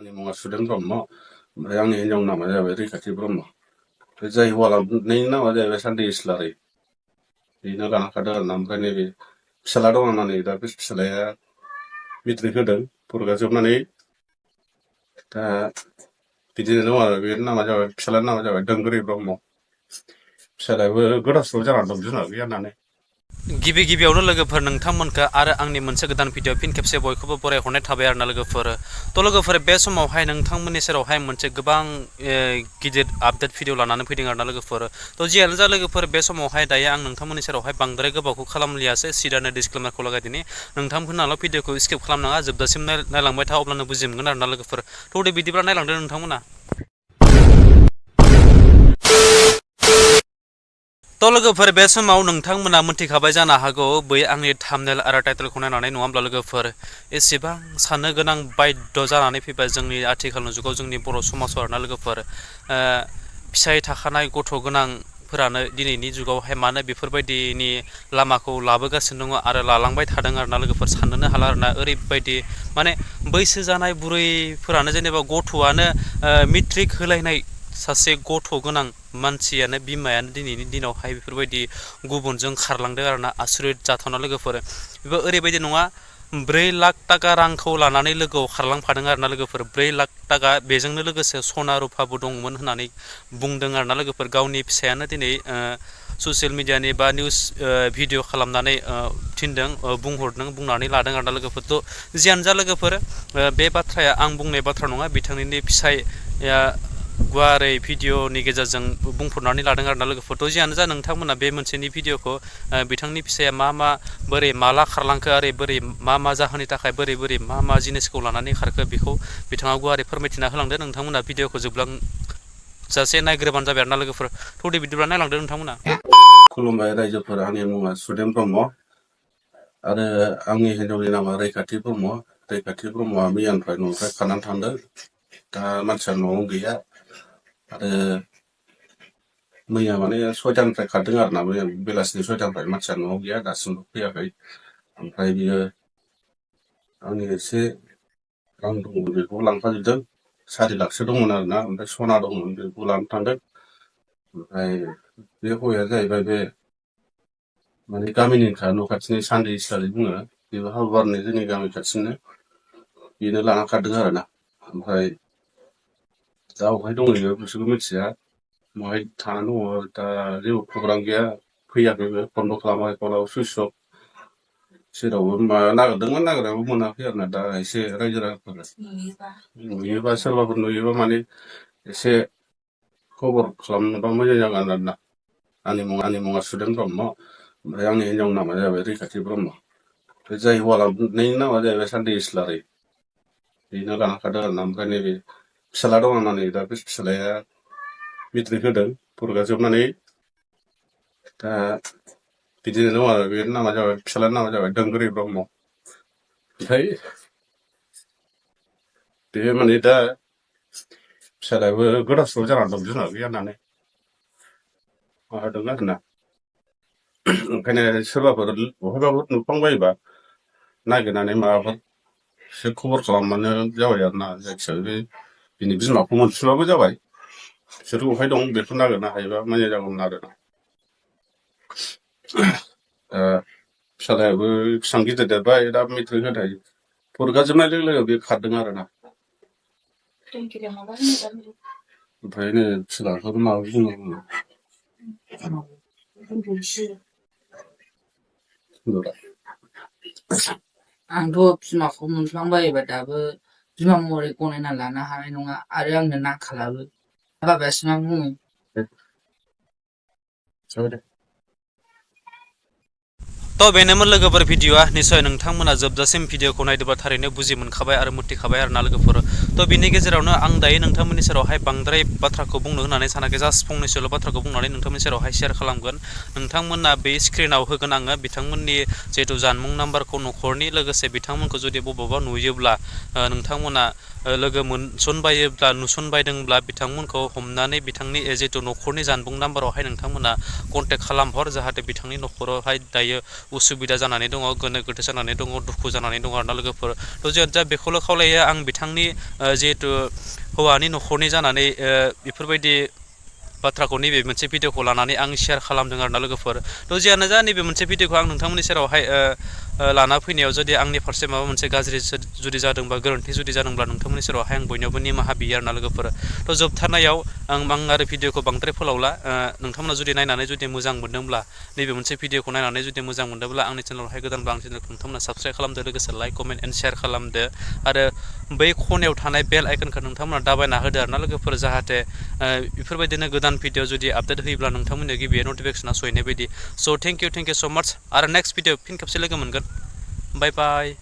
आंनि मुङा सुदेम ब्रह्म ओमफ्राय आंनि हिनजावनि नामा जाबाय रैखाथि ब्रह्म। जाय हौवा लाबोनायनि नामा जाहैबाय सान्दै इस्लारि। बेनो लाना खादों आरोना। ओमफ्राय नैबे फिसाला दं होननानै दा बे फिसालाया मेट्रिक होदों फरिखा जोबनानै दा बिदिनो दं आरो। बे नामा जाबाय फिसालानि नामा जाबाय दोंगोरि ब्रह्म। फिसालायाबो गोदावसोराव जानानै दं जुनार गैया होननानै। गिबि गिबियावनो लोगोफोर नोंथांमोनखो आरो आंनि मोनसे गोदान भिडिअ फिन खेबसे बयखौबो बरायहरनाय थाबाय आरोना लोगोफोर। थ' लोगोफोर बे समावहाय नोंथांमोननि सेरावहाय मोनसे गोबां गिदिर आपडेट भिडिअ लानानै फैदों आरोना लोगोफोर। थ' जियानो जा लोगोफोर बे समावहाय दायो आं नोंथांमोननि सेरावहाय बांद्राय गोबावखौ खालामलियासै सिदानो डिसक्लेमारखौ लागायदिनि। नोंथांमोनाल' भिडिअखौ स्किप खालामनाङा जोबजासिम नायलांबाय था अब्लानो बुजि मोनगोन आरोना लोगोफोर। थ' दे बिदिब्ला नायलांदो नोंथांमोना। थ' लोगोफोर बे समाव नोंथांमोना मोनथिखाबाय जानो हागौ बै आंनि थाम्बनेल आरो टाइटेलखौ नायनानै नङा होमब्ला लोगोफोर एसेबां साननो गोनां बायध्य जानानै फैबाय जोंनि आथिखालनि जुगाव जोंनि बर' समाजाव आरोना लोगोफोर। फिसाय थाखानाय गथ' गोनांफोरानो दिनैनि जुगावहाय मानो बेफोरबायदिनि लामाखौ लाबोगासिनो दङ आरो लालांबाय थादों आरोना लोगोफोर साननोनो हाला आरोना। ओरैबायदि माने बैसो जानाय बुरैफोरानो जेनेबा गथ'आनो मेट्रिक होलायनाय सासे गथ' गोनां मानसियानो बिमायानो दिनैनि दिनावहाय बेफोरबायदि गुबुनजों खारलांदों आरोना। आसरित जाथावना लोगोफोर। बेबो ओरैबायदि नङा 4 लाख थाखा रांखौ लानानै लोगोआव खारलांफादों आरोना लोगोफोर। 4 लाख थाखा बेजोंनो लोगोसे सना रुफाबो दंमोन होननानै बुंदों आरोना लोगोफोर। गावनि फिसायानो दिनै ससियेल मिडियानि बा निउस भिडिअ खालामनानै थिनदों बुंहरदों बुंनानै लादों आरोना लोगोफोर। थ' जियानो जा लोगोफोर बे बाथ्राया आं बुंनाय बाथ्रा नङा बिथांनि फिसाया गुवारै भिडिअनि गेजेरजों बुंफोरनानै लादों आरोना लोगोफोर। थ' जियानो जा नोंथांमोना बे मोनसेनि भिडिअखौ बिथांनि फिसाया मा बोरै माला खारलांखो आरो बोरै मा जाहोननि थाखाय बोरै मा जिनिसखौ लानानै खारखो बेखौ बिथाङा गुवारै फोरमायथिना होलांदो। नोंथांमोना भिडिअखौ जोबलांजासे नायग्रोबानो जाबाय आरोना लोगोफोर। थ' दे बिदिब्ला नायलांदो नोंथांमोना। खुलुमबाय रायजोफोर। आंनि मुङा सुदेम ब्रह्म आरो आंनि हिनजावनि नामा रैखाथि ब्रह्म। रैखाथि ब्रह्मआ मैयानिफ्राय न'निफ्राय खारनानै थांदों। दा मानसिया न'आव गैया आरो मैया माने 6टानिफ्राय खारदों आरोना। मैया बेलासिनि 6टानिफ्राय मानसिया न'आव गैया दासिमबो फैयाखै। ओमफ्राय बियो आंनि एसे रां दंमोन बेखौ लांफाजोबदों। 4 लाखसो दंमोन आरोना। ओमफ्राय सना दंमोन बेखौ लानानै थांदों। ओमफ्राय बे हौवाया जाहैबाय बे माने गामिनिखा न' खाथिनि सान्दै इस्लारि बुङो। बेबो हालुवारनि जोंनि गामि खाथिनिनो। बेनो लाना खारदों आरोना। ओमफ्राय दा अबेहाय दंहैयो बिसोरबो मिथिया। बहाय थानानै दङ दा जेबो खौरां गैया। फैयाखैबो बन्द' खालामाखै कलाबो सुइस अफ। जेरावबो नागिरदोंमोन नागिरनायावबो मोनाखै आरोना। दा एसे रायजो राजाफोर नुयोबा सोरबाफोर नुयोबा माने एसे खबर खालामनोबा मोजां जागोन आरोना। आंनि मुङा सुदेम ब्रह्म ओमफ्राय आंनि हिनजावनि नामा जाबाय रैखाथि ब्रह्म। जाय हौवा लाबोनायनि नामा जाहैबाय सान्दै इस्लारि। बेनो लाना खादों आरोना। ओमफ्राय नैबे फिसाला दं होननानै दा बे फिसालाया मेट्रिक होदों फरिखा जोबनानै दा बिदिनो दं आरो। बे नामा जाबाय फिसालानि नामा जाबाय दोंगोरि ब्रह्म। ओमफ्राय बे माने दा फिसालायाबो गोदावसोराव जानानै दं जुनार गैया होननानै माबादों आरोना। ओंखायनो सोरबाफोर बहायबाफोर नुफ्लांबायोबा नागिरनानै माबाफोर एसे खबर खालामबानो जाबाय आरोना। जायखिजाया बे बिनि बिमाखौ मोनफिनबाबो जाबाय। बिसोर बहाय दं बेखौ नागिरनो हायोबा मोजां जागौमोन आरोना। फिसालायाबो बेसेबां गिदिर देरबाय दा मेट्रिक होनाय फरिखा जोबनाय लोगो लोगो बे खारदों आरोना। ओमफ्राय नै फिसालाखौ माबा बुङो आंथ' बिमाखौ मोनफ्लांबायोबा दाबो बिमा महरै गनायना लानो हानाय नङा आरो आंनो नांखालाबो। बाबायासो मा बुङो। थ' बेनोमोन लोगोफोर भिडिअआ निसय नोंथांमोना जोबजासिम भिडिअखौ नायदोंबा थारैनो बुजि मोनखाबाय आरो मोनथिखाबाय आरोना लोगोफोर। थ' बिनि गेजेरावनो आं दायो नोंथांमोननि सेरावहाय बांद्राय बाथ्राखौ बुंनो होननानै सानाखै जास्ट फंनैसोल' बाथ्राखौ बुंनानै नोंथांमोननि सेरावहाय शेयार खालामगोन। नोंथांमोना बे स्क्रिनाव होगोन आङो बिथांमोननि जिहेतु जानबुं नाम्बारखौ न'खरनि लोगोसे बिथांमोनखौ जुदि बबावबा नुयोब्ला नोंथांमोना लोगो मोनसनबायोब्ला नुसनबायदोंब्ला बिथांमोनखौ हमनानै बिथांनि जिहेतु न'खरनि जानबुं नाम्बारावहाय नोंथांमोना कन्टेक्ट खालामहर जाहाथे बिथांनि न'खरावहाय दायो उसुबिदा जानानै दङ गोनो गोथो जानानै दङ दुखु जानानै दङ आरोना लोगोफोर थ' जों दा बेखौल' खावलायो आं बिथांनि जिहेतु हौवानि न'खरनि जानानै बेफोरबायदि बाथ्राखौ नैबे मोनसे भिडिअखौ लानानै आं शेयार खालामदों आरोना लोगोफोर थ' जियानो जा नैबे मोनसे भिडिअखौ आं नोंथांमोननि सेरावहाय लाना फैनायाव जुदि आंनि फारसे माबा मोनसे गाज्रि जुदि जादोंबा गोरोन्थि जुदि जादोंब्ला नोंथांमोननि सेरावहाय आं बयनियावबो निमाहा बियो आरोना लोगोफोर थ' जोबथारनायाव आं आरो भिडिअखौ बांद्राय फोलावला नोंथांमोना जुदि नायनानै जुदि मोजां मोनदोंब्ला नैबे मोनसे भिडिअखौ नायनानै जुदि मोजां मोनदोंब्ला आंनि चेनेलावहाय गोदानब्ला आंनि चेनेलखौ नोंथांमोना साबस्क्राइब खालामदो लोगोसे लाइक कमेन्ट एन्ड शेयार खालामदो आरो बै खनायाव थानाय बेल आइकनखौ नोंथांमोना दाबायना होदो आरोना लोगोफोर जाहाथे बेफोरबायदिनो गोदान भिडिअ जुदि आपडेट होयोब्ला नोंथांमोननो गिबियै नटिफिकेसना सहैनाय बायदि स' थेंक इउ स' माच आरो नेक्स्ट भिडिअ फिन खेबसे लोगो मोनगोन बाय बाय